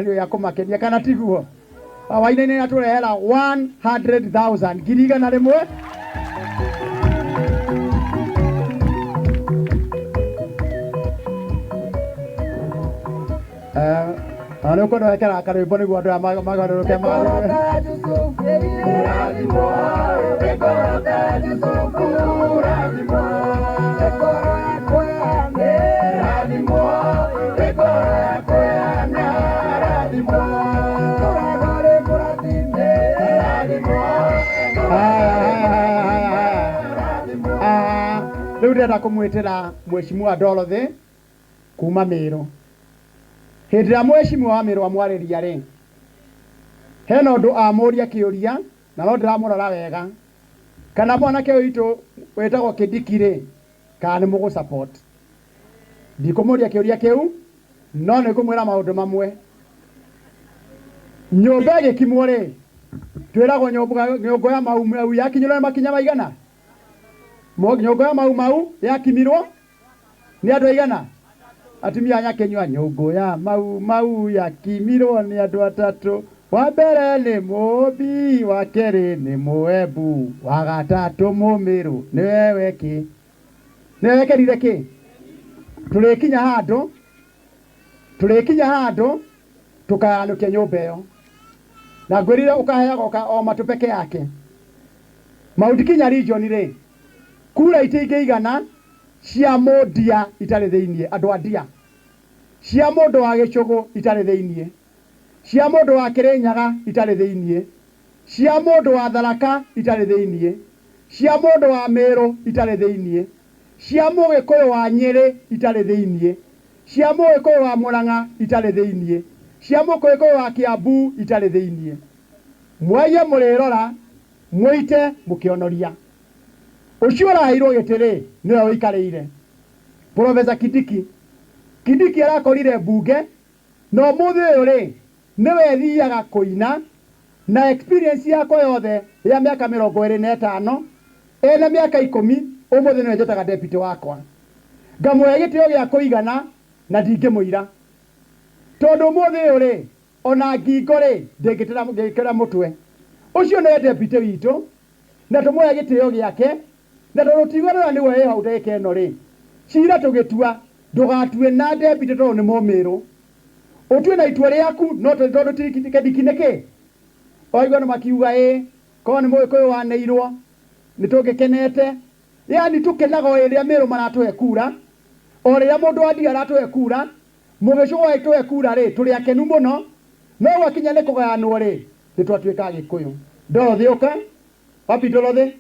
Ndio ya kũmakenia kana tiguo? Wainaina nĩ atũrehera 100,000, 100,000. Na nĩ ũkwenda wekera karwĩmbo nĩguo andũ aya magarũrũke. Rĩu ndĩrenda kũmwĩtĩra Mheshimiwa Dorothy kuma Mĩrũ. Hĩndĩ ĩrĩa Mheshimiwa wa Mĩrũ amwarĩria rĩ, hena ũndũ amũria kĩũria na no ndĩramũrora wega kana mwanake ũyũ witũ wĩtagwo Kindiki rĩ, kana nĩ mũgũ support. Ndikũmũria kĩũria kĩu, no nĩ ngũmwĩra maũndũ mamwe. Nyũmba ĩgĩkimwo rĩ, twĩragwo nyũngũ ya Mau Mau yakinyirwo nĩ makinya maigana? Nyũngũ ya Mau Mau yakimirwo nĩ andũ aigana? Atumia a Nyakenyua, nyũngũ ya Mau Mau yakimirwo nĩ andũ atatũ. Wa mbere nĩ mũmbi, wa kerĩ nĩ mũembu, wa gatatũ mũmĩrũ. Nĩwe wekĩ, nĩwe wekĩrire kĩ? Tũrĩkinya handũ, tũrĩkinya handũ tũkayanũkia nyũmba ĩyo, na ngwĩrire ũkaheagwo ka o matũ peke yake. Mount Kenya region rĩ, kura itingĩigana cia mũndia itarĩ thĩiniĩ, andũ a ndia, cia mũndũ wa gĩcũgũ itarĩ thĩiniĩ, cia mũndũ wa Kĩrĩnyaga itarĩ thĩiniĩ, cia mũndũ wa Tharaka itarĩ thĩiniĩ, cia mũndũ wa Mĩrũ itarĩ thĩiniĩ, cia mũgĩkũyũ wa Nyĩrĩ itarĩ thĩiniĩ, cia mũgĩkũyũ wa Mũrang'a itarĩ thĩiniĩ, cia mũgĩkũyũ wa Kiambu itarĩ thĩiniĩ. Mwaiye mũrĩrora mũite mũkĩonoria. Ũcio ũraheirwo gĩtĩ rĩ, nĩwe ũikarĩire, Professor Kindiki. Kindiki arakorire mbunge na ũmũthĩ ũyũ rĩ, nĩwe thiaga kũina na experience yakwa yothe ya mĩaka 25 ena mĩaka 10. Ũmũthĩ nĩwe njĩtaga deputy wakwa, ngamũhe gĩtĩo gĩa kũigana na ndingĩmũira, tondũ ũmũthĩ ũyũ rĩ, ona ngingo rĩ, ndĩngĩkĩra mũtwe. Ũcio nĩwe deputy witũ na tũmũhe gĩtĩo gĩake, na tondũ tigorora nĩwe wĩ hau ndagĩka ĩno rĩ, cira tũgĩtua ndũgatue na deputy tondũ nĩ mũmĩrũ, ũtue na itua rĩaku. No tondũ Kindiki nĩ kĩ waigua nĩ makiuga ĩ korwo nĩ mũgĩkũyũ waneirwo nĩ tũngĩkenete. Yani tũkenaga o rĩrĩa Mĩrũ maratũhe kura, o rĩrĩa mũndũ wa ndia aratũhe kura, mũgĩcũgũ agĩtũhe kura rĩ, tũrĩ akenu mũno. No gwakinya nĩ kũgayanwo rĩ, nĩ twatuĩka Agĩkũyũ. Dorothy, ũka. Wapi Dorothy?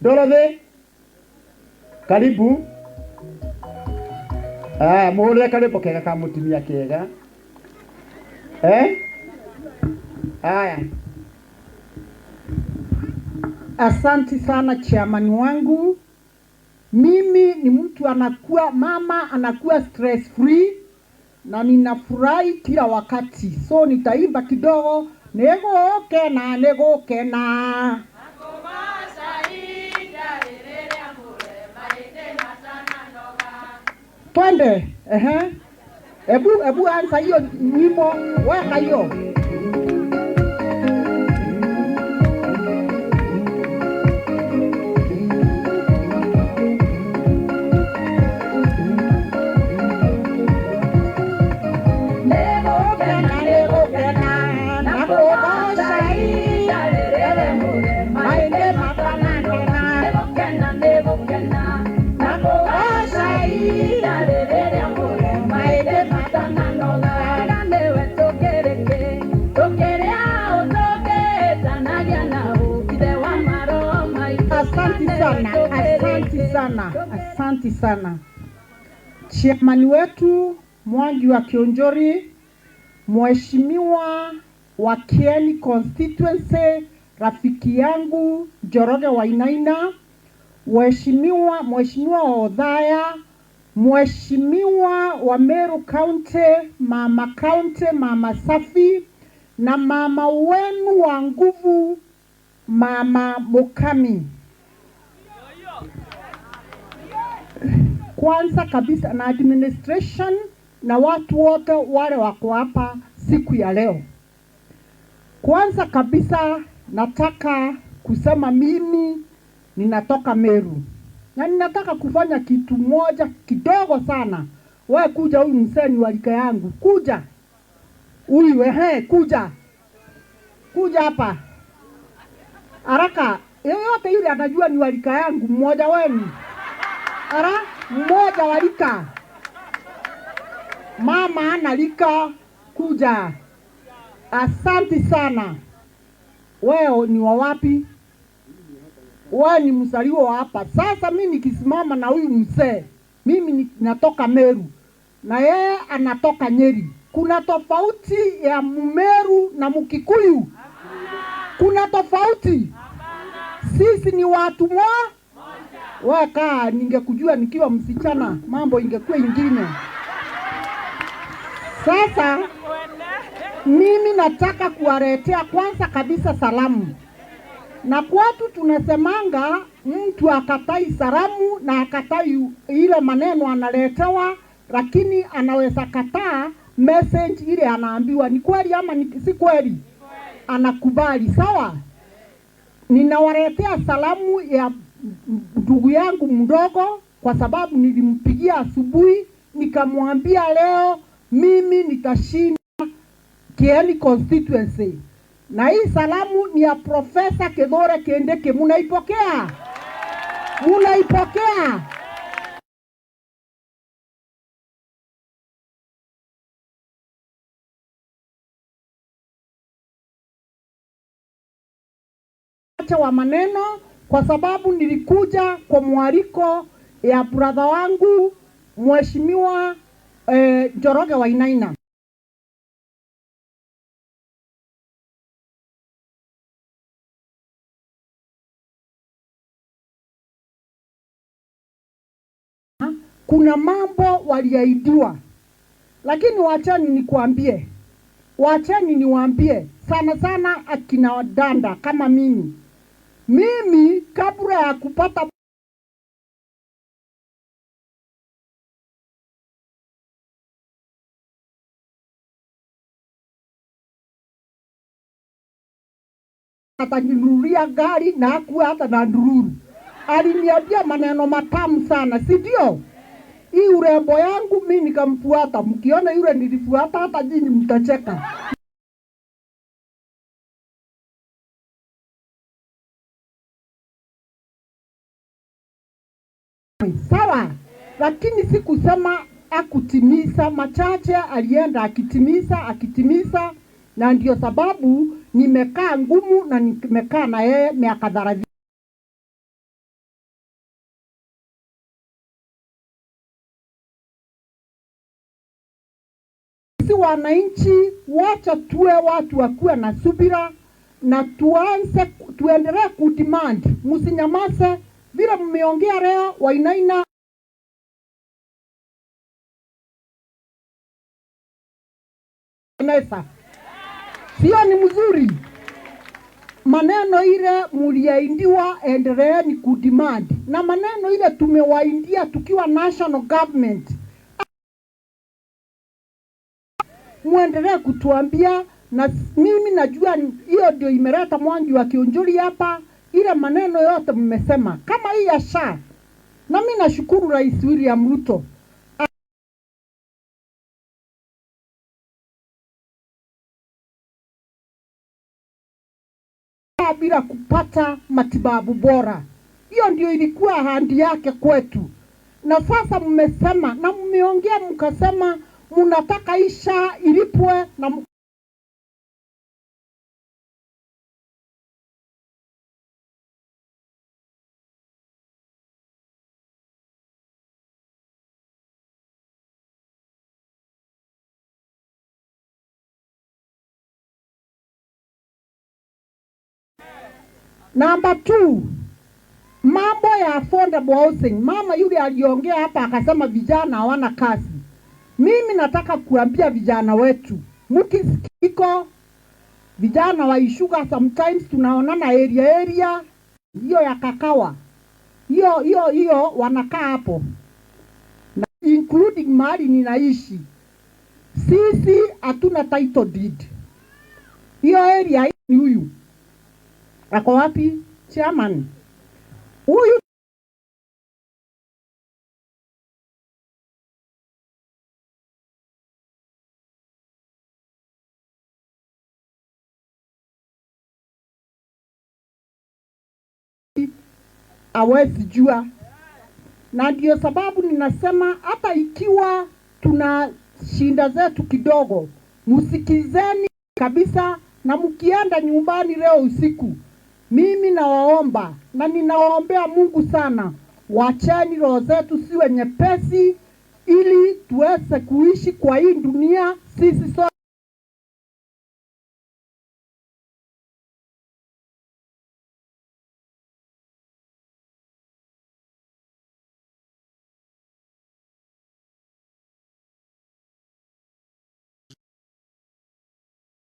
Dorothy, karibu. Aya, mũhũrĩre karwĩmbo kega ka mũtumia kega. Eh, aya. Asanti sana, chairman wangu. Mimi ni mtu anakuwa mama, anakuwa stress free na ninafurahi kila wakati, so nitaimba kidogo. Nĩgũkena, nĩgũkena. Twende. Ehe, ebu ebu anza hiyo wimbo, weka hiyo. Nĩgũkena, nĩgũkena na kũgoca maingĩ matanakena. Na kũgoca maingĩ matananoga. Nĩwe tũkĩrĩkĩ tũkĩrĩa tũkĩtanagia na ithe wa maroho maitũ. Asanti sana, asanti sana, asanti sana. Chairman wetu Mwangi wa Kionjori, Mheshimiwa wa Kieni constituency, rafiki yangu Njoroge Wainaina, Mheshimiwa, Mheshimiwa wa Othaya, Mheshimiwa wa Meru County, Mama County, Mama Safi, na mama wenu wa nguvu, Mama Mukami. Kwanza kabisa na administration na watu wote wale wako hapa siku ya leo. Kwanza kabisa nataka kusema mimi ninatoka Meru na ninataka kufanya kitu moja kidogo sana. We kuja, huyu mzee ni wa rika yangu, kuja huyu, ehe, kuja kuja hapa haraka. Yeyote yule anajua ni wa rika yangu, mmoja wenu, ara mmoja wa rika, mama ana rika, kuja. Asanti sana. Wewe ni wa wapi? Wewe ni mzaliwa wa hapa. Sasa mimi nikisimama na huyu mzee, mimi natoka Meru na yeye anatoka Nyeri. Kuna tofauti ya Mmeru na Mkikuyu? Kuna tofauti? Sisi ni watu mwa wewe. Kaa, ningekujua nikiwa msichana, mambo ingekuwa ingine. Sasa mimi nataka kuwaletea kwanza kabisa salamu, na kwetu tunasemanga mtu akatai salamu na akatai ile maneno analetewa, lakini anaweza kataa message ile anaambiwa ni kweli ama ni si kweli, anakubali. Sawa, ninawaletea salamu ya ndugu yangu mdogo, kwa sababu nilimpigia asubuhi nikamwambia leo mimi nitashinda Kieni constituency, na hii salamu ni ya Profesa Kithure Kindiki. Munaipokea? Munaipokea? Wa maneno kwa sababu nilikuja kwa mwaliko ya brother wangu Mheshimiwa Njoroge Wainaina. Kuna mambo waliahidiwa, lakini wacheni nikuambie, wacheni niwaambie sana sana akina danda kama mimi. Mimi kabla ya kupata ataninunulia gari na hakuwa hata na ndururu, aliniambia maneno matamu sana, si ndio? Hii urembo yangu mimi nikamfuata. Mkiona yule nilifuata, hata nyinyi mtacheka. Sawa, lakini sikusema akutimiza machache, alienda akitimiza akitimiza, na ndio sababu nimekaa ngumu na nimekaa na yeye miaka 30. Sisi wananchi, wacha tuwe watu wakuwe na subira na tuanze tuendelee kudemand, msinyamaze vile mmeongea leo. Wainaina mesa sio ni mzuri maneno ile muliaindiwa, endeleeni kudemand, na maneno ile tumewaindia tukiwa national government, muendelee kutuambia, na mimi najua hiyo ndio imeleta Mwangi wa Kiunjuri hapa. Ile maneno yote mmesema kama hii ya SHA, na mimi nashukuru Rais William Ruto bila kupata matibabu bora. Hiyo ndio ilikuwa ahadi yake kwetu, na sasa mmesema na mmeongea mkasema mnataka hii SHA ilipwe na Number 2, mambo ya affordable housing. Mama yule aliongea hapa akasema vijana hawana kazi. Mimi nataka kuambia vijana wetu, mkisikiko vijana wa Ishuga, sometimes tunaonana area area hiyo ya Kakawa, hiyo hiyo hiyo wanakaa hapo, na including mahali ninaishi. Sisi hatuna title deed. Hiyo area ni huyu ako wapi? Chairman huyu hawezi jua, na ndio sababu ninasema hata ikiwa tuna shinda zetu kidogo, msikizeni kabisa, na mkienda nyumbani leo usiku, mimi nawaomba na ninawaombea Mungu sana, wacheni roho zetu siwe nyepesi, ili tuweze kuishi kwa hii dunia sisi sote.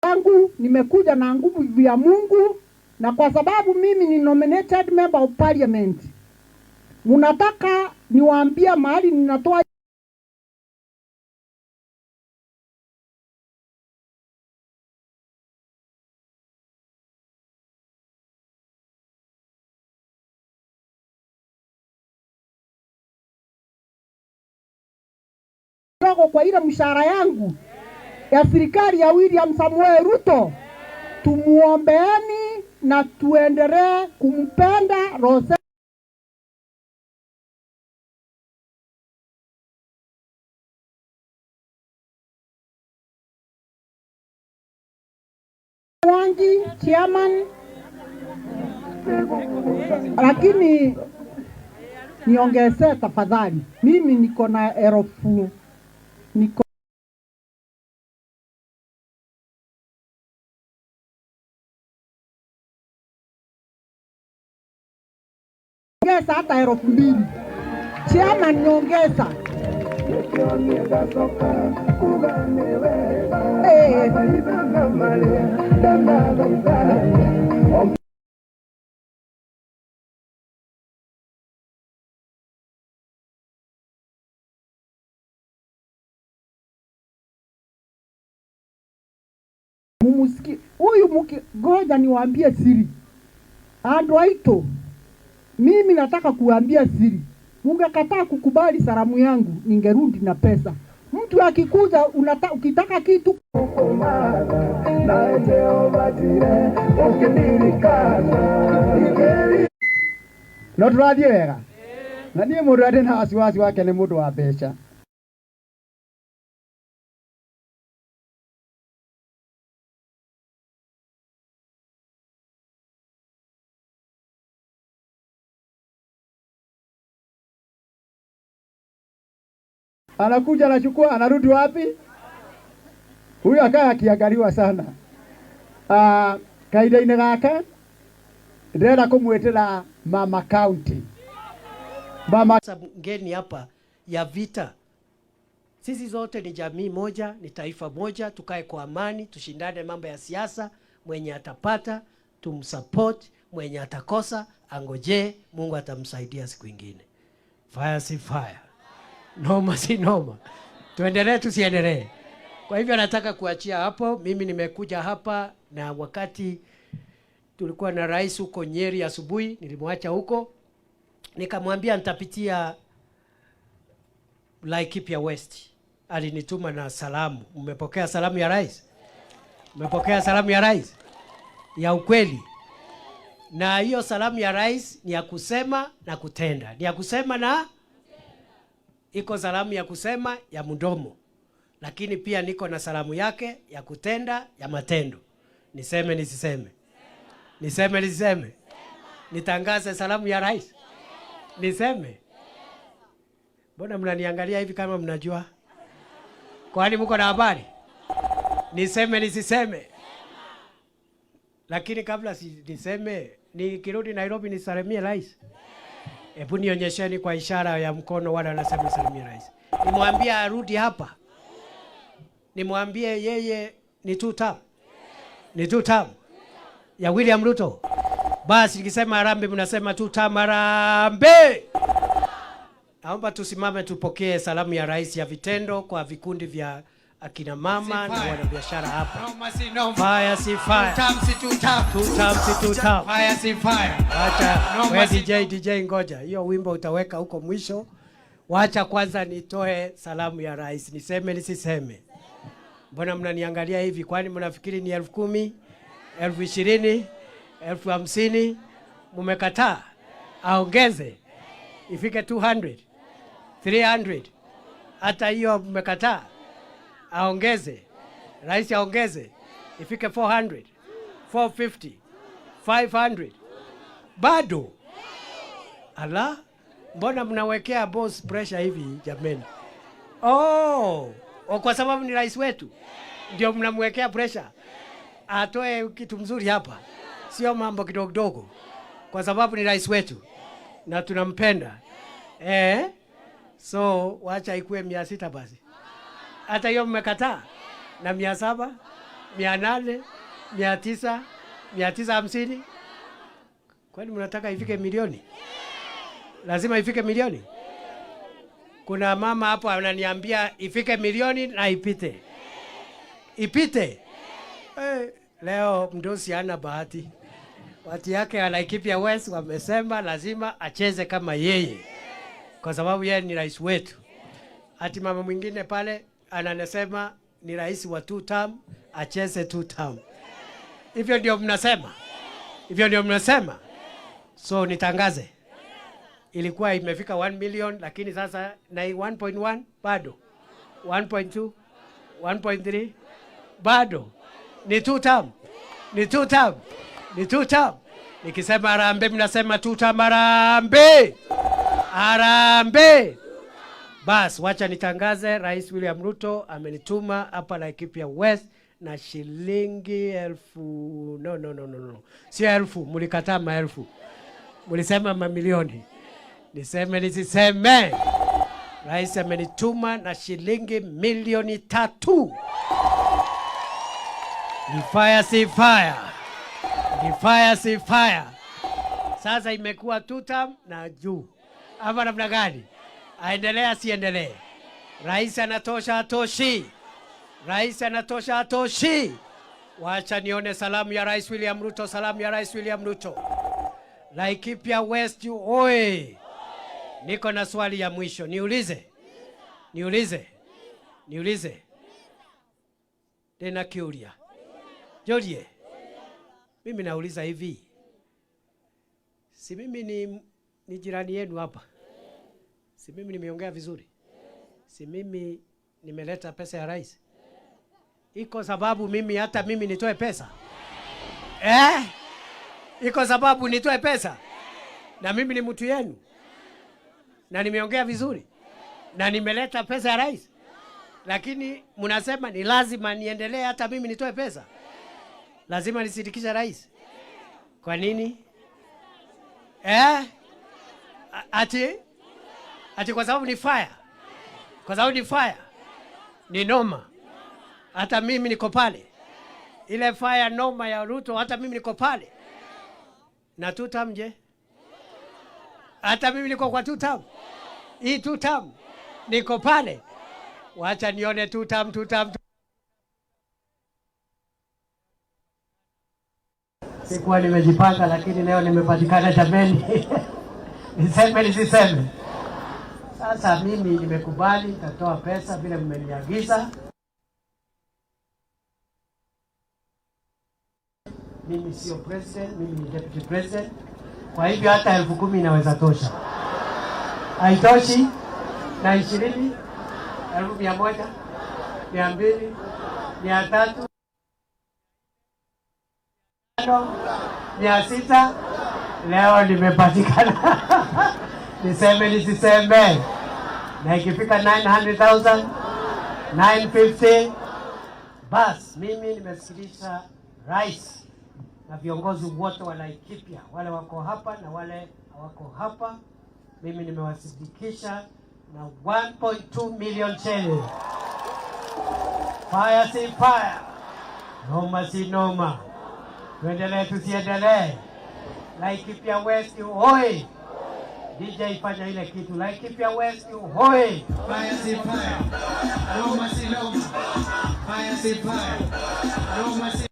Yangu nimekuja na nguvu ya Mungu, na kwa sababu mimi ni nominated member of parliament, munataka niwaambie mahali ninatoa kidogo kwa ile mshahara yangu ya serikali ya William Samoei Ruto. Tumuombeeni na tuendelee kumpenda Rose. Mwangi chairman, lakini niongezee tafadhali, mimi niko na elfu niko ongeza hata 2000 chairman, niongeza. Mumusiki huyu muki, ngoja niwaambie siri andu aitũ, mimi nataka kuambia siri. Mungekataa kukubali salamu yangu, ningerudi na pesa. Mtu akikuja ukitaka kitu no tũrathiĩ wega na niĩ mũndũ ũrĩa ndĩna wasiwasi wake nĩ mũndũ wa mbeca. Anakuja anachukua, anarudi wapi? Huyu akaa akiangaliwa sana. Kahinda-inĩ gaka ndĩrenda kũmwĩtĩra Mama County. Mama ngeni hapa ya vita. Sisi zote ni jamii moja, ni taifa moja, tukae kwa amani, tushindane mambo ya siasa. Mwenye atapata tumsupport, mwenye atakosa angojee, Mungu atamsaidia siku ingine. Fire si fire, noma si noma, tuendelee tusiendelee? Kwa hivyo nataka kuachia hapo. Mimi nimekuja hapa na wakati tulikuwa na rais huko Nyeri asubuhi, nilimwacha huko nikamwambia nitapitia Laikipia West. Alinituma na salamu. Mmepokea salamu ya rais? Mmepokea salamu ya rais ya ukweli? Na hiyo salamu ya rais ni ya kusema na kutenda, ni ya kusema na iko salamu ya kusema ya mdomo, lakini pia niko na salamu yake ya kutenda ya matendo. Niseme nisiseme? Niseme nisiseme? Nitangaze salamu ya rais? Niseme? Mbona mnaniangalia hivi kama mnajua? Kwani mko na habari? Niseme nisiseme? Lakini kabla niseme, nikirudi Nairobi nisalimie rais. Hebu nionyesheni kwa ishara ya mkono wale wanasema nisalimie rais. Nimwambie arudi hapa. Nimwambie yeye ni two term. Ni two term ya William Ruto. Basi nikisema harambee mnasema two term harambee. Naomba tusimame tupokee salamu ya rais ya vitendo kwa vikundi vya akina mama na Fire. wanabiashara hapa. Noma si noma. Fire si fire. Two term si two term. Two term si two term. Fire si fire. Wacha Noma we si DJ, DJ ngoja. Hiyo wimbo utaweka huko mwisho. Wacha kwanza nitoe salamu ya rais. Niseme nisiseme? Mbona mnaniangalia hivi? Kwani mnafikiri ni 10,000, 20,000, 50,000? Mumekataa aongeze ifike 200, 300. Hata hiyo mmekataa, aongeze, rais aongeze ifike 400, 450, 500. Bado ala, mbona mnawekea boss pressure hivi jameni? Oh, kwa sababu ni rais wetu ndio mnamwekea pressure atoe kitu mzuri hapa, sio mambo kidogo kidogo, kwa sababu ni rais wetu na tunampenda. So wacha ikuwe 600 basi. Hata hiyo mmekataa, na 700, 800, 900, 950. Kwani mnataka ifike milioni? Lazima ifike milioni? Kuna mama hapo ananiambia ifike milioni na ipite. Ipite. Leo mdosi hana bahati. Watu yake wa Laikipia West wamesema lazima acheze kama yeye, kwa sababu yeye ni rais wetu. Ati mama mwingine pale anasema ni rais wa two term, acheze two term. Hivyo ndio mnasema? Hivyo ndio mnasema? So nitangaze. Ilikuwa imefika 1 million, lakini sasa na 1.1 bado. 1.2, 1.3 bado. Ni two term. Ni two term. Ni two term. Nikisema harambee mnasema two term, harambee. Harambee. Bas, wacha nitangaze Rais William Ruto amenituma hapa Laikipia West na shilingi elfu, no, no, no, no, no. Sio elfu, mlikataa maelfu. Mlisema mamilioni. Niseme nisiseme? Rais amenituma na shilingi 3,000,000. Ni fire si fire. Ni fire si fire. Sasa imekuwa two term na juu. Ama namna gani? Aendelee asiendelee? Rais anatosha atoshi? Rais anatosha atoshi? Wacha nione salamu ya Rais William Ruto, salamu ya Rais William Ruto. Laikipia West oye. Niko na swali ya mwisho. Niulize. Niulize. Niulize. Tena kiuria. Jolie. Mimi nauliza hivi. Si mimi ni jirani yenu hapa? Si mimi nimeongea vizuri? Si mimi nimeleta pesa ya rais? Iko sababu mimi hata mimi nitoe pesa? Iko sababu nitoe pesa? Na mimi ni mtu yenu. Na nimeongea vizuri. Na nimeleta pesa ya rais. Lakini mnasema ni lazima niendelee hata mimi nitoe pesa. Lazima nisindikishe rais. Kwa nini? Ati? Ati kwa sababu ni fire. Kwa sababu ni fire. Ni noma. Hata mimi niko pale. Ile fire noma ya Ruto, hata mimi niko pale. Na two term je? Hata mimi niko kwa two term. Hii two term niko pale. Wacha nione two term, two term. Sikuwa nimejipanga lakini leo nimepatikana jameni. Niseme nisiseme? Sasa mimi nimekubali, nitatoa pesa vile mmeniagiza. Mimi sio president, mimi ni deputy president. Kwa hivyo hata 10,000 inaweza tosha. Haitoshi? Na 20, 1,100, 200, 300, 600. Leo nimepatikana. Niseme nisiseme? Na ikifika 900,000, 950, bas mimi nimesikilisha rais na viongozi wote wa Laikipia, wale wako hapa na wale hawako hapa. Mimi nimewasindikisha na 1.2 million shillings. Fire si fire, noma si noma. Tuendelee tusiendelee? Laikipia West oi! DJ fanya ile kitu Laikipia West hoi. Fire si fire. Noma si noma. Fire si fire. Noma si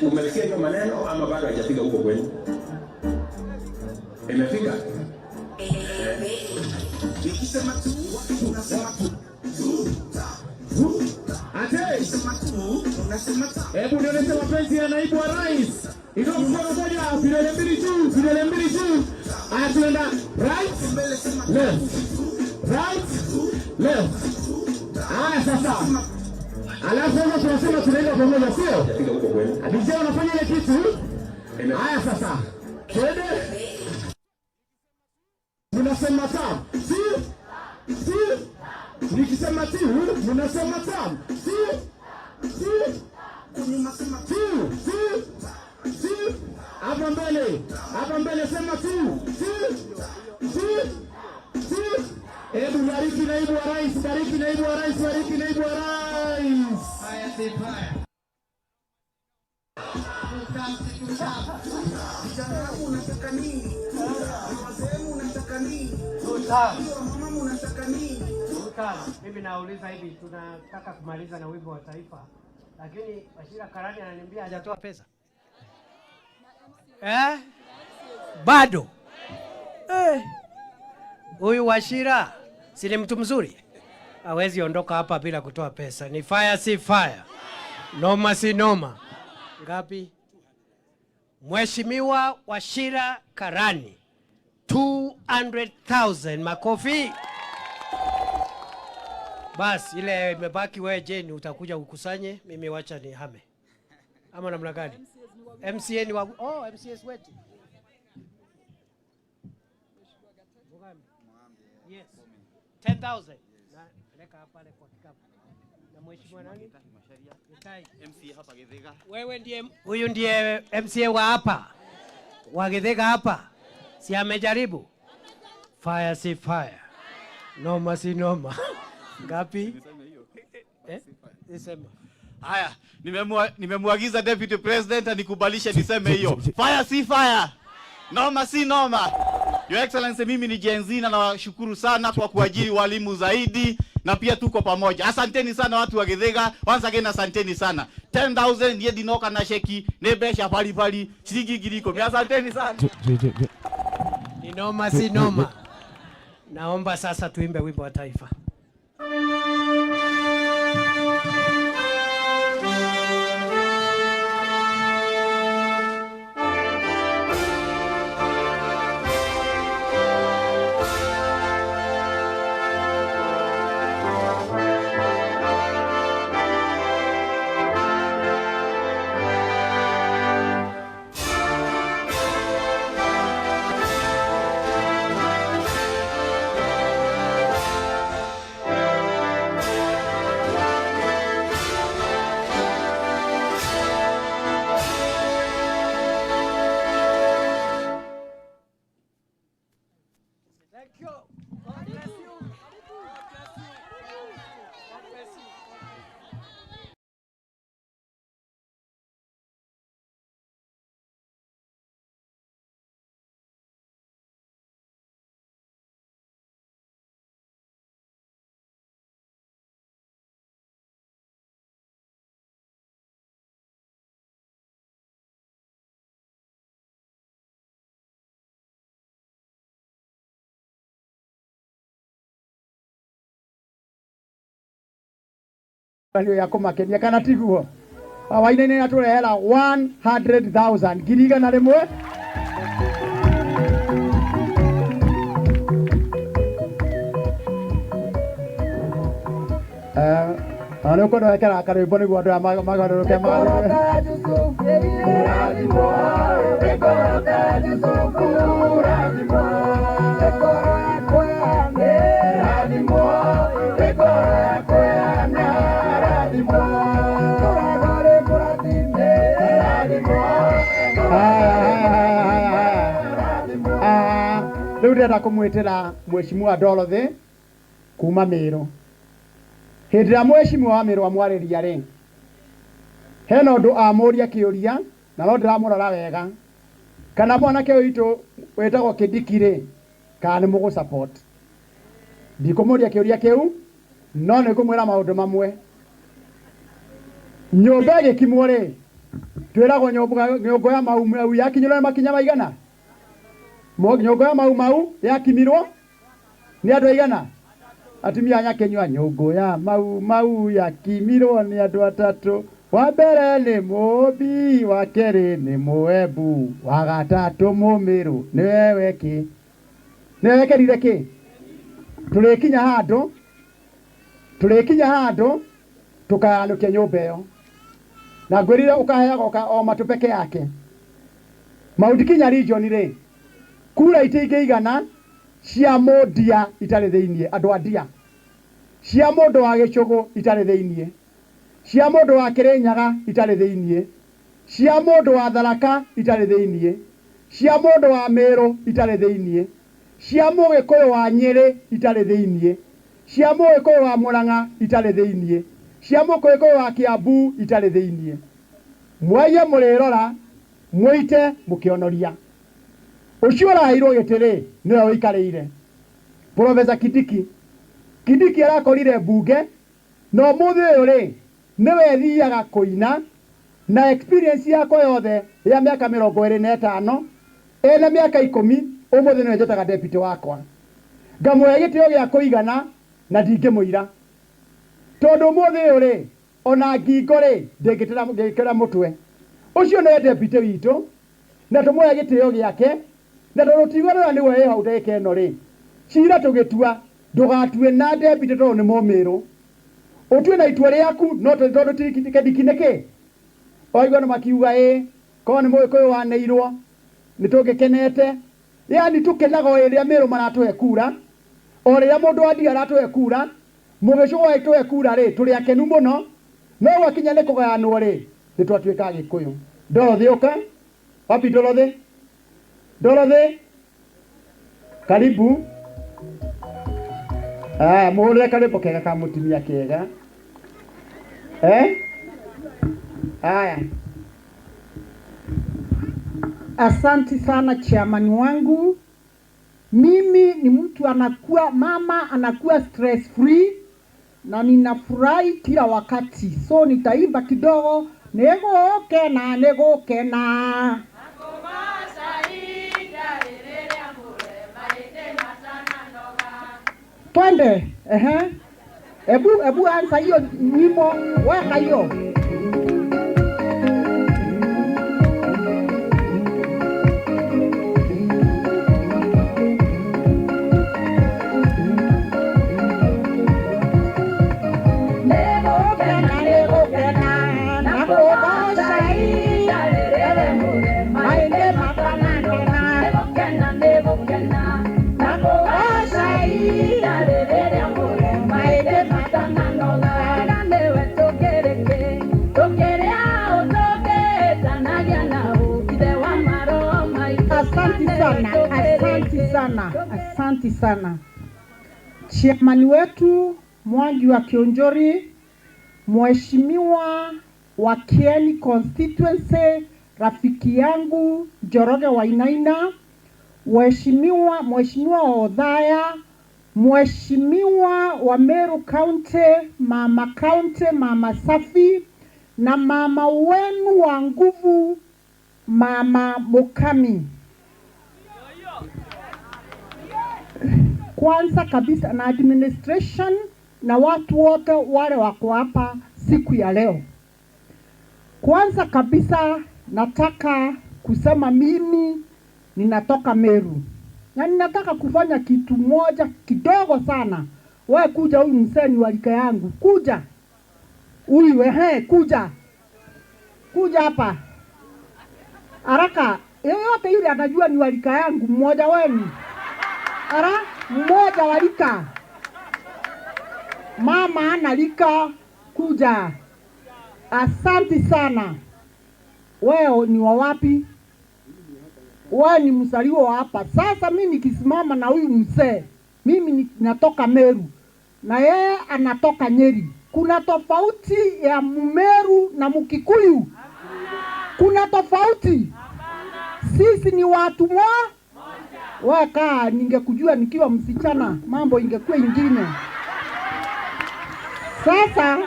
Umesikia hiyo maneno ama bado haijafika huko kwenu? Imefika? Nikisema tu unasema tu. Ate, Nikisema tu unasema ta. hebu nionyeshe mapenzi ya naibu wa rais. Inua mkono moja, vidole mbili juu, vidole mbili juu. Haya, tunaenda right, Mbele sema left, right, left. Haya sasa, alafu sasa tunasema tunaenda pamoja, sio? Haijafika huko kwenu? DJ unafanya ile kitu. Haya sasa, twende. Mnasema tam, si si. Nikisema tu, mnasema tam, si si kunyuma sema tu, si si. Hapa mbele, hapa mbele sema tu, si si si. Hebu bariki naibu wa rais, bariki naibu wa rais, bariki naibu wa rais. fire si fire. Tutam si tutam. Vijana unataka nini? Wazee unataka nini? Tutam. Mama unataka nini? Tutam. Mimi nauliza hivi, tunataka kumaliza na wimbo wa taifa, lakini Wachira Karani ananiambia hajatoa pesa eh? Bado eh. Huyu Wachira si ni mtu mzuri, hawezi ondoka hapa bila kutoa pesa. Ni fire si fire, noma si noma. Ngapi? Mheshimiwa Wachira Karani 200,000 makofi. Bas, ile imebaki wewe Jane utakuja ukusanye, mimi wacha ni hame. Ama namna gani? MCA ni wa oh, MCS wetu. Yes. 10,000. Na peleka pale kwa kikapu. Na mheshimiwa nani? Githai. Wewe ndiye huyu ndiye MCA wa hapa. Wa Githaiga hapa. Si amejaribu? Fire si fire. Noma si noma. Ngapi? Eh? Nisema. Haya, nimemuagiza Deputy President anikubalishe niseme hiyo. Fire si fire. Noma si noma. Your Excellency, mimi ni Gen Z na nawashukuru sana kwa kuajiri walimu zaidi na pia tuko pamoja. Asanteni sana watu wa Githaiga. Once again asanteni sana. 10,000 ye dinoka na sheki ne besha pali pali shilingi 10,000. Asanteni sana. Ni noma si noma. Naomba sasa tuimbe wimbo wa taifa. Thank you. God bless you. God bless you. God bless you. Ndio ya kũmakenia kana tiguo? Wainaina atũrehera 100,000 100,000. Eh, na nĩ ũkwenda wekera karwĩmbo nĩguo andũ aya magarũrũke magarũrũke. Haya, haya, haya, haya, haya. Ah, rĩu ndĩrenda kũmwĩtĩra Mheshimiwa Dorothy kuma Mĩrũ. Hĩndĩ ĩrĩa Mheshimiwa wa Mĩrũ amwarĩria rĩ, hena ũndũ amũria kĩũria na no ndĩramũrora wega. Kana mwanake witũ wĩtagwo Kindiki rĩ, kana nĩ mũgũ support? Ndikũmũria kĩũria kĩu, no nĩ ngũmwĩra maũndũ mamwe. Nyũmba ĩgĩkimwo rĩ, twĩragwo nyũngũ ya Mau Mau yakinyĩrwo nĩ makinya maigana? Nyũngũ ya Mau Mau yakimirwo nĩ andũ aigana? Atumia a Nyakenyua, nyũngũ ya Mau Mau yakimirwo nĩ andũ atatũ. Wa mbere nĩ Mũmbi, wa kerĩ nĩ Mũembu, wa gatatũ Mũmĩrũ. Nĩwe wekĩ? Nĩwe wekĩrire kĩ? Tũrĩkinya handũ, tũrĩkinya handũ tũkayanũkia nyũmba ĩyo. Na ngwĩrire ũkaheagwo o matũ peke yake. Mount Kenya region rĩ, kura itingĩigana cia mũndia itarĩ thĩiniĩ, andũ a ndia, cia mũndũ wa gĩcũgũ itarĩ thĩiniĩ, cia mũndũ wa Kĩrĩnyaga itarĩ thĩiniĩ, cia mũndũ wa Tharaka itarĩ thĩiniĩ, cia mũndũ wa Mĩrũ itarĩ thĩiniĩ, cia Mũgĩkũyũ wa Nyĩrĩ itarĩ thĩiniĩ, cia Mũgĩkũyũ wa Mũrang'a itarĩ thĩiniĩ, cia Mũgĩkũyũ wa Kiambu itarĩ thĩiniĩ. Mwaiye mũrĩrora mwĩite mũkĩonoria. Ũcio ũraheirwo gĩtĩ rĩ, nĩwe ũikarĩire. Professor Kindiki. Kindiki arakorire mbunge na ũmũthĩ ũyũ rĩ, nĩwe thiaga kũina na experience yakwa yothe ya mĩaka 25, ena mĩaka 10, ũmũthĩ nĩwe njĩtaga deputy wakwa. Ngamũhe gĩtĩo gĩa kũigana na ndingĩmũira. Tondũ ũmũthĩ ũyũ rĩ, ona ngingo rĩ, ndĩngĩkĩra mũtwe. Ũcio nĩwe deputy witũ, na tũmũhe gĩtĩo gĩake, na tondũ tigorora nĩwe wĩ hau ndagĩka ĩno rĩ, cira tũgĩtua, ndũgatue na deputy tondũ nĩ Mũmĩrũ. Ũtue na itua rĩaku, no tondũ Kindiki nĩkĩ? Waigua nĩ makiuga ĩ, korwo nĩ Mũgĩkũyũ waneirwo, nĩ tũngĩkenete. Yani tũkenaga o rĩrĩa Mĩrũ maratũhe kura, o rĩrĩa mũndũ wa ndia aratũhe kura, Mũgĩcũgũ agĩtũhe kura rĩ, tũrĩ akenu mũno, no gwakinya nĩ kũgayanwo rĩ, nĩ twatuĩka Agĩkũyũ. Dorothy ũka. Wapi Dorothy? Dorothy? Karibu. Ah, mũhũrĩre karwĩmbo kega ka mũtumia kega. Eh? Haya. Asanti sana chairman wangu. Mimi ni mtu anakuwa, mama anakuwa stress free na ninafurahi kila wakati. So nitaimba kidogo. Nĩgũkena, nĩgũkena. Twende. Ehe. Ebu anza hiyo nyimbo, weka hiyo. Nĩgũkena, nĩgũkena, na kũgoca ihinda rĩrĩ maingĩ matanakena. Nĩgũkena, nĩgũkena, na kũgoca ihinda rĩrĩ maingĩ matananoga. Nĩwe tũkĩrĩkĩ, tũkĩrĩa ũ tũkĩtanagia na ũ, ithe wa maroho maitũ. Asanti sana, asanti sana, asanti sana. Chairman wetu Mwangi wa Kionjori, Mheshimiwa wa Kieni constituency, rafiki yangu Njoroge Wainaina, Mheshimiwa wa Othaya, Mheshimiwa wa Meru County, Mama County, Mama Safi, na mama wenu wa nguvu, Mama Mukami. Kwanza kabisa na administration na watu wote wale wako hapa siku ya leo. Kwanza kabisa nataka kusema mimi ninatoka Meru na ninataka kufanya kitu moja kidogo sana. Wewe kuja, huyu mzee ni wa rika yangu. Kuja. Huyu ehe, kuja. Kuja hapa. Haraka. Yeyote yule anajua ni wa rika yangu, mmoja wenu. Ara, mmoja wa rika. Mama ana rika, kuja. Asanti sana. Wewe ni wa wapi? Wewe ni mzaliwa wa hapa. Sasa mimi nikisimama na huyu mzee, mimi natoka Meru na yeye anatoka Nyeri. Kuna tofauti ya Mmeru na Mkikuyu? Kuna tofauti? Sisi ni watu mwa weka. Ningekujua nikiwa msichana, mambo ingekuwa ingine. Sasa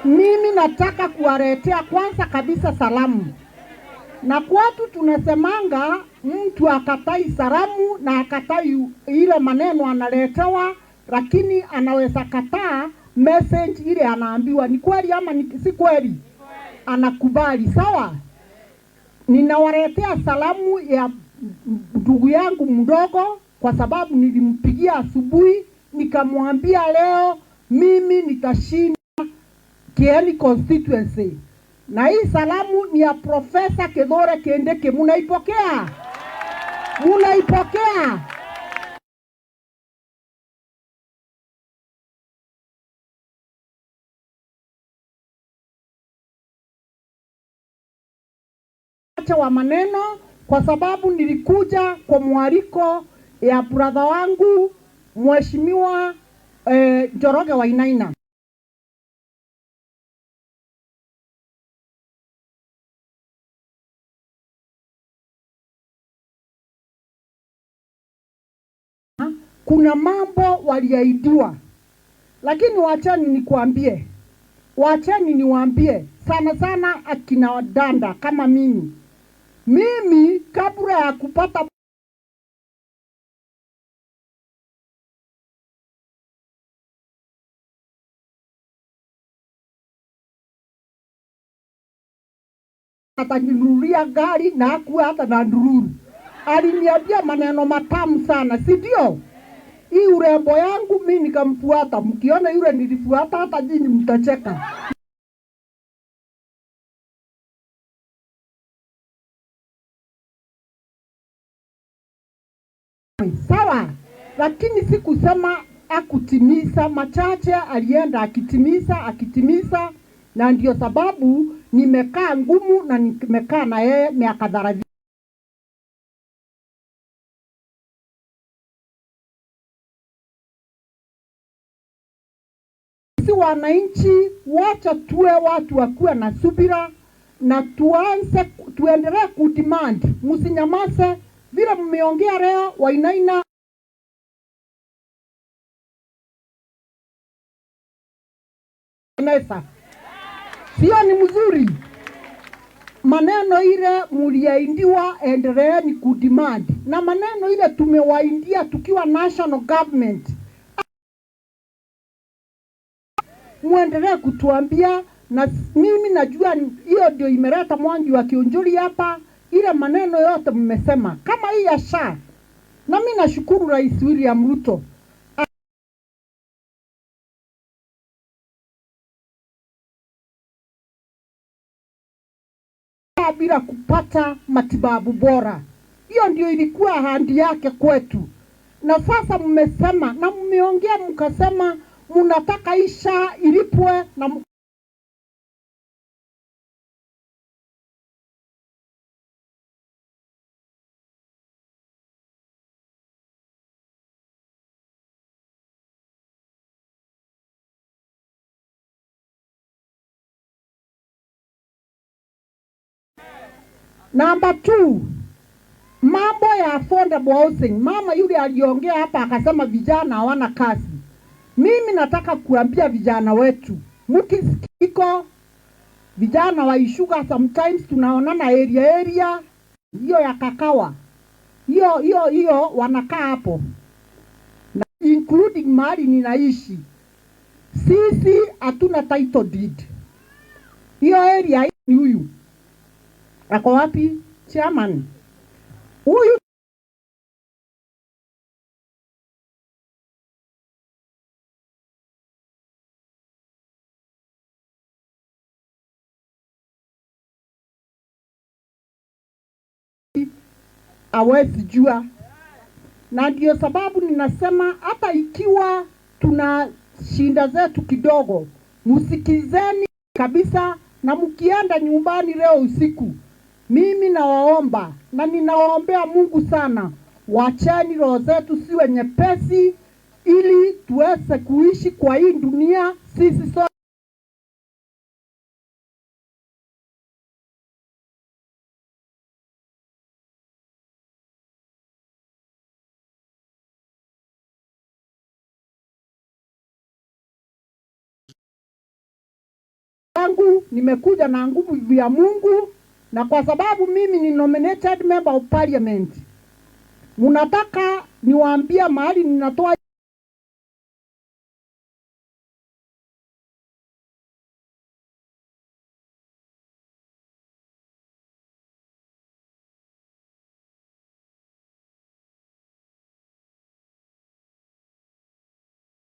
mimi nataka kuwaletea kwanza kabisa salamu, na kwetu tunasemanga mtu akatai salamu na akatai ile maneno analetewa, lakini anaweza kataa message ile anaambiwa ni kweli ama si kweli, anakubali. Sawa, ninawaletea salamu ya ndugu yangu mdogo, kwa sababu nilimpigia asubuhi nikamwambia leo mimi nitashinda Kieni constituency, na hii salamu ni ya Profesa Kithure Kindiki. Munaipokea? Munaipokea? Wa maneno kwa sababu nilikuja kwa mwaliko ya brother wangu Mheshimiwa Njoroge Wainaina. Kuna mambo waliahidiwa, lakini wacheni nikuambie, wacheni niwaambie sana sana akina danda kama mimi. Mimi kabla ya kupata ataninunulia gari na hakuwa hata na ndururu, aliniambia maneno matamu sana, si ndio? Hii urembo yangu mimi nikamfuata. Mkiona yule nilifuata, hata nyinyi mtacheka. Sawa, lakini sikusema akutimiza machache, alienda akitimiza akitimiza, na ndio sababu nimekaa ngumu na nimekaa na yeye miaka 30. Sisi wananchi, wacha tuwe watu wakuwe na subira na tuanze tuendelee kudemand, msinyamaze vile mmeongea leo. Wainaina mesa sio ni mzuri maneno ile muliaindiwa, endeleeni kudemand, na maneno ile tumewaindia tukiwa national government, muendelee kutuambia. Na mimi najua hiyo ndio imeleta Mwangi wa Kiunjuri hapa, ile maneno yote mmesema kama hii ya SHA, na mimi nashukuru Rais William Ruto bila kupata matibabu bora. Hiyo ndio ilikuwa ahadi yake kwetu, na sasa mmesema na mmeongea mkasema mnataka hii SHA ilipwe na Namba 2, mambo ya affordable housing. Mama yule aliongea hapa akasema vijana hawana kazi. Mimi nataka kuambia vijana wetu, mkisikiko vijana wa Ishuga, sometimes tunaonana area area hiyo ya Kakawa hiyo hiyo hiyo, wanakaa hapo na including mahali ninaishi. Sisi hatuna title deed hiyo area. Ni huyu ako wapi chairman huyu? Hawezi jua, na ndio sababu ninasema hata ikiwa tuna shinda zetu kidogo, msikizeni kabisa, na mkienda nyumbani leo usiku, mimi nawaomba na ninawaombea Mungu sana, wacheni roho zetu siwe nyepesi, ili tuweze kuishi kwa hii dunia sisi sote. Nimekuja na nguvu ya Mungu, na kwa sababu mimi ni nominated member of parliament, munataka niwaambie mahali ninatoa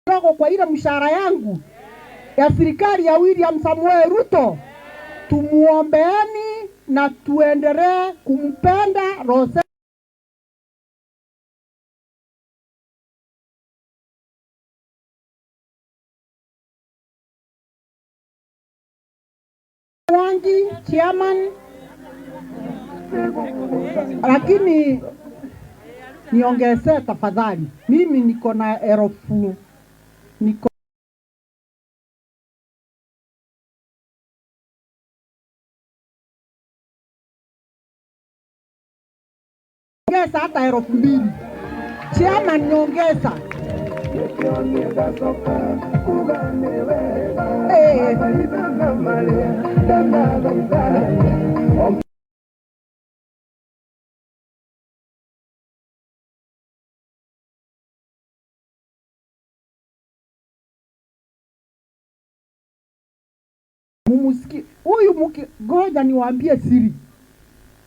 kidogo kwa ile mshahara yangu ya serikali ya William Samuel Ruto. Tumuombeeni na tuendelee kumpenda Rose. Mwangi chairman, lakini niongezee tafadhali, mimi niko na elfu niko ongeza hata 2000 chairman, niongeza. Mumusiki huyu muki, goja niwaambie siri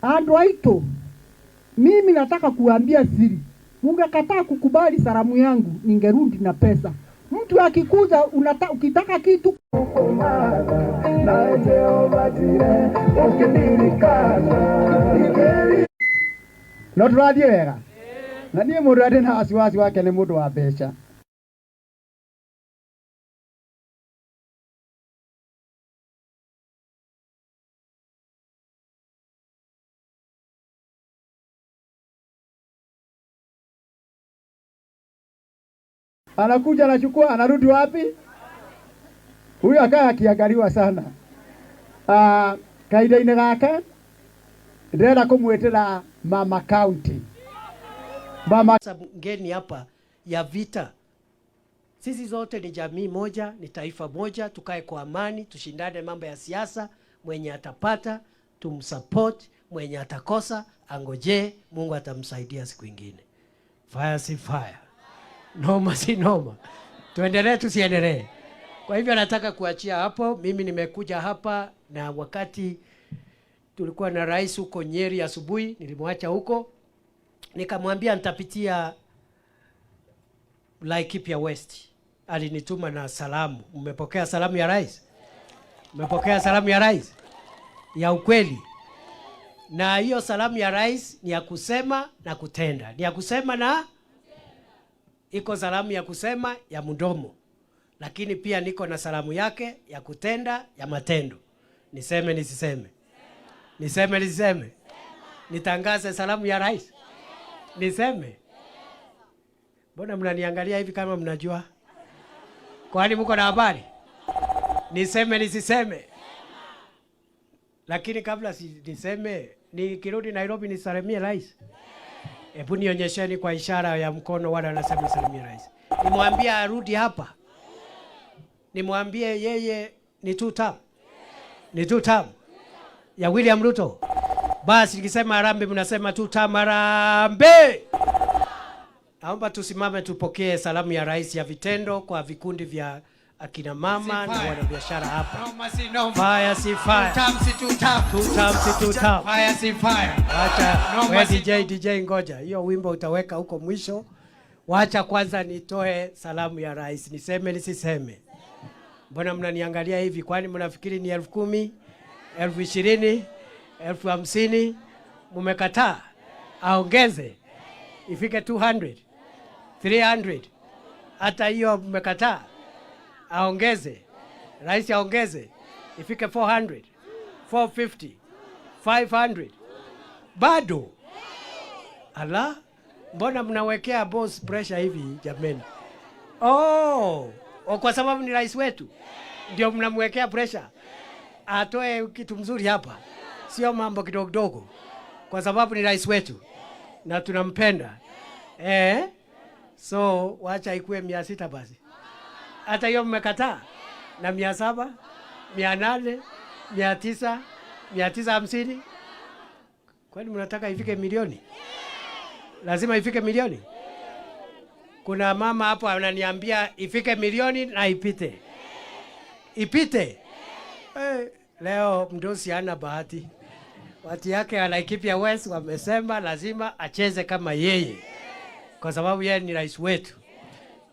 andu aito, mimi nataka kuambia siri. Mungekataa kukubali salamu yangu, ningerudi na pesa. Mtu akikuja ukitaka kitu No tũrathiĩ wega na niĩ mũndũ arĩ na wasiwasi wake nĩ mũndũ wa mbeca. Anakuja anachukua, anarudi wapi? Huyu akaa akiangaliwa sana. Kahinda-inĩ gaka ndĩrenda kũmwĩtĩra Mama County. Mama ngeni hapa ya vita. Sisi zote ni jamii moja, ni taifa moja, tukae kwa amani, tushindane mambo ya siasa. Mwenye atapata tumsupport, mwenye atakosa angojee, Mungu atamsaidia siku ingine. Fire si fire, noma si noma, tuendelee tusiendelee? Kwa hivyo nataka kuachia hapo. Mimi nimekuja hapa na wakati tulikuwa na rais huko Nyeri asubuhi, nilimwacha huko nikamwambia nitapitia Laikipia West. Alinituma na salamu. Mmepokea salamu ya rais? Mmepokea salamu ya rais ya ukweli? Na hiyo salamu ya rais ni ya kusema na kutenda, ni ya kusema na iko salamu ya kusema ya mdomo, lakini pia niko na salamu yake ya kutenda ya matendo. Niseme nisiseme? Niseme nisiseme? Nitangaze salamu ya rais? Niseme? Mbona mnaniangalia hivi kama mnajua? Kwani mko na habari? Niseme nisiseme? Lakini kabla niseme, nikirudi Nairobi nisalimie rais. Hebu nionyesheni kwa ishara ya mkono wale wanasema nisalimie rais. Nimwambie arudi hapa. Nimwambie yeye ni two term. Ni two term ya William Ruto. Basi nikisema harambee mnasema two term harambee. Naomba tusimame tupokee salamu ya rais ya vitendo kwa vikundi vya akina mama na wanabiashara hapa. Noma si noma. Fire si fire. Two term si two term. Two term si two term. Fire si fire. Wacha Noma we si DJ, DJ ngoja. Hiyo wimbo utaweka huko mwisho. Wacha kwanza nitoe salamu ya rais. Niseme nisiseme? Mbona mnaniangalia hivi? Kwani mnafikiri ni 10,000, 20,000, 50,000? Mumekataa aongeze ifike 200, 300. Hata hiyo mmekataa aongeze, rais aongeze ifike 400, 450, 500. Bado ala, mbona mnawekea boss pressure hivi jameni? Oh, kwa sababu ni rais wetu ndio mnamwekea pressure atoe kitu mzuri hapa, sio mambo kidogo kidogo, kwa sababu ni rais wetu na tunampenda. So wacha ikuwe 600 basi. Hata hiyo mmekataa, na 700, 800. 900, 950. Kwani mnataka ifike milioni? Lazima ifike milioni? Kuna mama hapo ananiambia ifike milioni na ipite. Ipite. Leo mdosi hana bahati. Watu yake wa Laikipia West wamesema lazima acheze kama yeye, kwa sababu yeye ni rais wetu.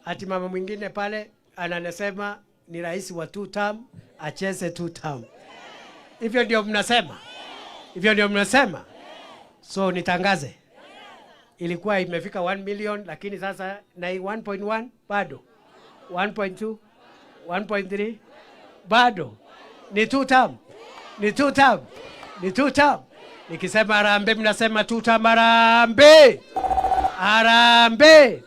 Ati mama mwingine pale ananasema ni rais wa two term, acheze two term. Hivyo ndio mnasema, hivyo ndio mnasema. So nitangaze, ilikuwa imefika 1 million, lakini sasa na 1.1 bado, 1.2, 1.3 bado ni two term, ni two term, ni two term. Nikisema harambee, mnasema two term. Harambee, harambee.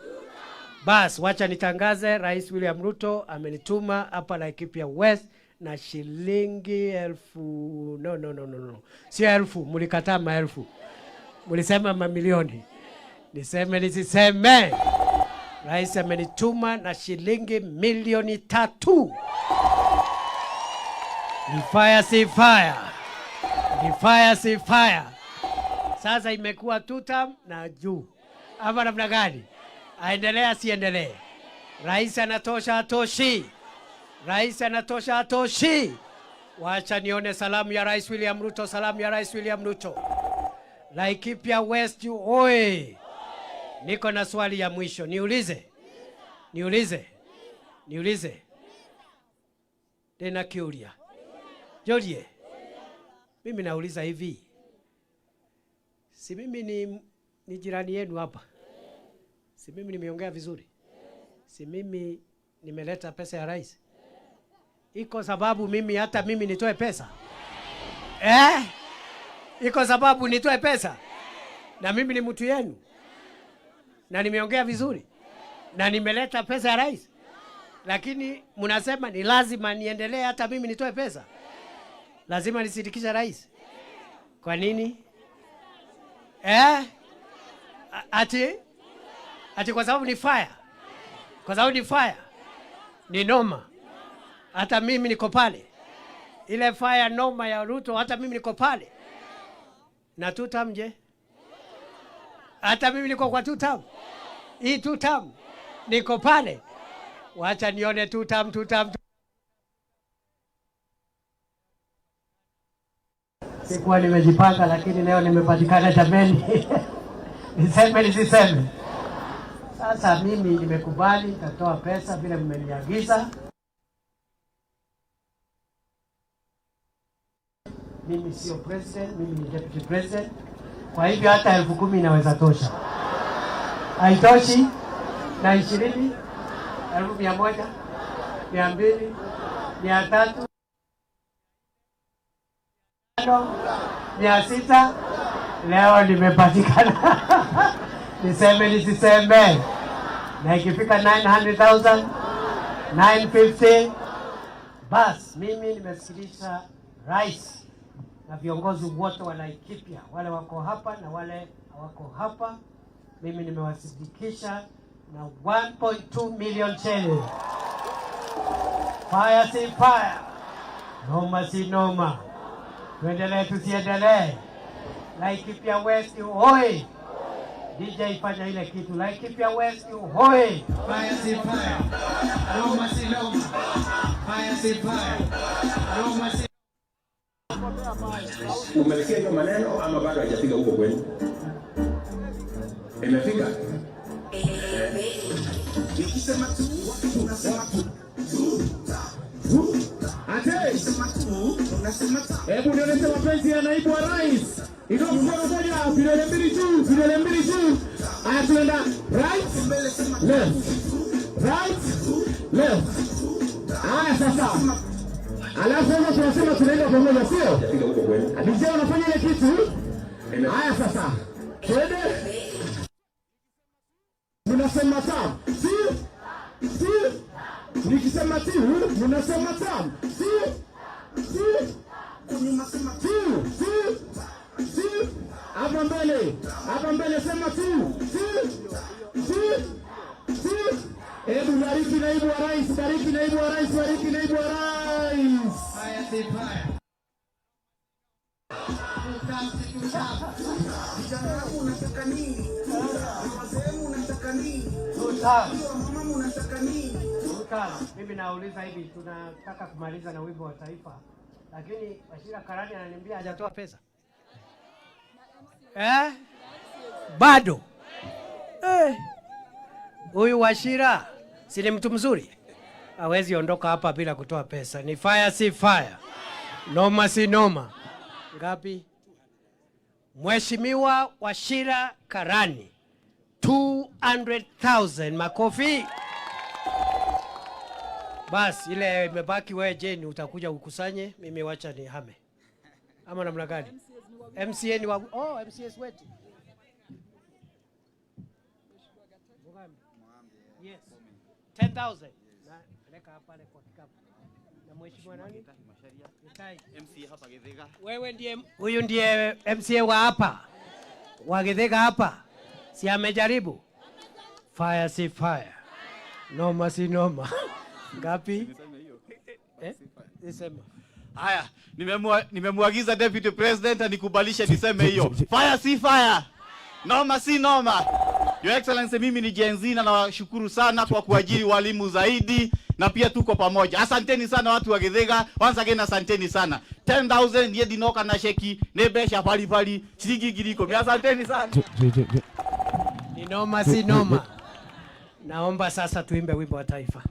Bas, wacha nitangaze, Rais William Ruto amenituma hapa Laikipia West na shilingi elfu, no, no, no, no, no, sio elfu, mlikataa maelfu, mlisema mamilioni. Niseme nisiseme? Rais amenituma na shilingi 3 milioni. Ni fire si fire? Ni fire si fire? Sasa imekuwa two term na juu ama namna gani? Aendelee asiendelee? Rais anatosha atoshi? Rais anatosha atoshi? Wacha nione salamu ya Rais William Ruto, salamu ya Rais William Ruto. Laikipia West oye! Niko na swali ya mwisho, niulize, niulize, niulize. Ndina kiuria Jorie, mimi nauliza hivi, si mimi ni jirani yenu hapa? Si mimi nimeongea vizuri? Si mimi nimeleta pesa ya rais? Iko sababu mimi hata mimi nitoe pesa eh? Iko sababu nitoe pesa? Na mimi ni mtu yenu na nimeongea vizuri na nimeleta pesa ya rais, lakini mnasema ni lazima niendelee hata mimi nitoe pesa, lazima nisindikishe rais. Kwa nini eh? Ati kwa sababu ni fire, kwa sababu ni fire, ni noma. Hata mimi niko pale, ile fire noma ya Ruto, hata mimi niko pale. Na two term je? Hata mimi niko kwa two term. Hii two term niko pale. Wacha nione two term, two term. Sikuwa nimejipanga, lakini leo nimepatikana jameni. Niseme nisiseme? Sasa mimi nimekubali, nitatoa pesa vile mmeniagiza. Mimi sio president, mimi ni deputy president. Kwa hivyo hata 10,000 inaweza tosha. Haitoshi? Na 20, 100,000, 200, 300, 500, 600. Leo nimepatikana. Niseme nisiseme? Na ikifika 900,000, 950, bas mimi nimesikilisha rais na viongozi wote wa Laikipia, wale wako hapa na wale hawako hapa. Mimi nimewasindikisha na 1.2 million shillings. Fire si fire, noma si noma. Tuendelee tusiendelee? Laikipia West hoi! DJ fanya ile kitu. Laikipia West hoi! Fire si fire. Noma si noma. Fire si fire. Noma si Umesikia hiyo maneno ama bado haijafika huko kwenu? Imefika? Nikisema tu unasema tu. Ate, Nikisema tu unasema tu. Hebu nionyeshe mapenzi ya naibu wa rais. Inua mkono moja, vidole mbili juu, vidole mbili juu. Haya, tunaenda right, left, right, left. Haya sasa. Alafu sasa tunasema tunaenda pamoja, sio? Haijafika huko kwenu? DJ unafanya ile kitu. Haya sasa. Twende. Mnasema tam. Si? Si? Nikisema tu, mnasema tam. Si? Si? Tu, si? Si? Hapa mbele. Hapa mbele sema tu. Si? Si? Si? Hebu bariki naibu wa rais, bariki naibu wa rais, bariki naibu wa rais. Fire si fire. Mimi nauliza hivi, tunataka kumaliza na wimbo wa taifa, lakini Wachira Karani ananiambia hajatoa pesa eh? Bado eh. Huyu Wachira si ni mtu mzuri, hawezi ondoka hapa bila kutoa pesa. Ni fire si fire, noma si noma. Ngapi? Mheshimiwa Wachira Karani 200,000 makofi. Bas, ile imebaki wewe Jane utakuja ukusanye, mimi wacha ni hame. Ama namna gani? MCA ni wa oh, MCS wetu. Yes. 10,000. Na peleka pale kwa kikapu. Na mheshimiwa nani? Gitahi. MCA hapa Githiga. Wewe ndiye huyu ndiye MCA wa hapa. Wa Githiga hapa. Si amejaribu? Fire si fire. Noma si noma. Ngapi? Eh? Nisema. Haya, nimemuagiza Deputy President anikubalishe niseme hiyo. Fire si fire. Noma si noma. Your Excellency, mimi ni Gen Z na nawashukuru sana kwa kuajiri walimu zaidi na pia tuko pamoja. Asanteni sana watu wa Githiga. Once again asanteni sana. 10,000 ye dinoka na sheki ne besha pali pali shilingi 10,000. Asanteni sana. Ni noma si noma. Naomba sasa tuimbe wimbo wa taifa.